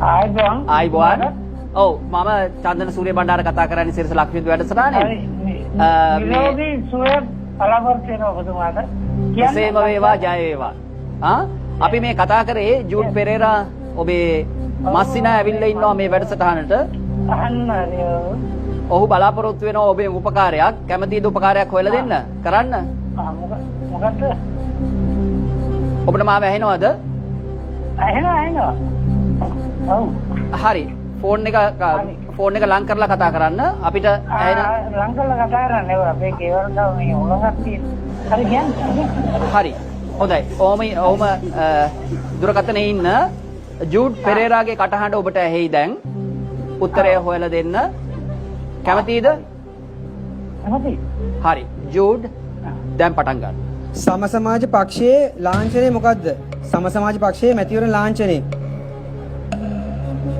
ආයුබෝවන්. ආයුබෝවන්. ඔව්, මම චන්දන සූර්ය බණ්ඩාර කතා කරන්නේ සිරස ලක්ෂ්මී වැඩසටහනෙන්. නිරෝගී සුවය බලාපොරොත්තු වෙනවා ඔබතුමාට. එසේම වේවා, ජය වේවා. අපි මේ කතා කරේ ජූඩ් පෙරේරා ඔබේ මස්සිනා ඇවිල්ලා ඉන්නවා මේ වැඩසටහනට. අහන්න හරි. ඔහු බලාපොරොත්තු වෙනවා ඔබේ උපකාරයක්. කැමතිද උපකාරයක් හොයලා දෙන්න? කරන්න? මොකද්ද? ඔබට මාව ඇහෙනවද? ඇහෙනවා ඇහෙනවා. ඔව්. හරි. ෆෝන් එක ලං කරලා කතා කරන්න. අපිට ඇහෙන ලං කරලා කතා කරන්න. ඒක අපේ ගෙවල් තව මේ හොලඟක් තියෙන. හරි කියන්නේ. හරි. හොඳයි. ඔහොම දුරකථනයේ ඉන්න ජූඩ් පෙරේරාගේ කටහඬ ඔබට ඇහෙයි දැන්. උත්තරය හොයලා දෙන්න. කැමතිද? කැමතියි. හරි. ජූඩ් දැන් පටන් ගන්න. සම සමාජ පක්ෂයේ ලාංඡනය මොකද්ද? සම සමාජ පක්ෂයේ මැතිවරණ ලාංඡනය.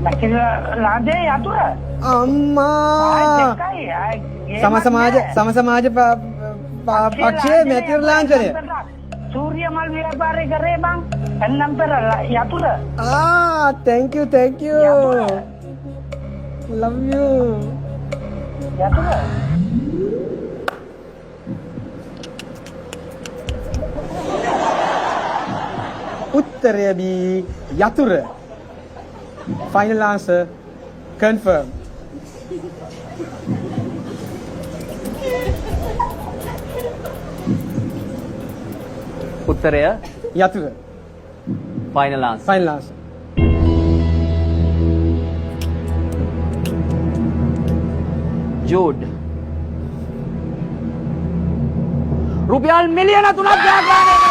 මැතිවරණ ලාංඡනය යතුර. අම්මා. සම සමාජ සම සමාජ පක්ෂයේ මැතිවරණ ලාංඡනය. සූර්ය මල් ව්‍යාපාරේ කරේ බං. එන්නම් පෙර යතුර. ආ thank you thank you. Love you. යතුර. උත්තරය B යතුර. Final answer confirm. උත්තරය යතුර. Final answer. Final answer. Jude රුපියල් මිලියන 3ක් ජයග්‍රහණය.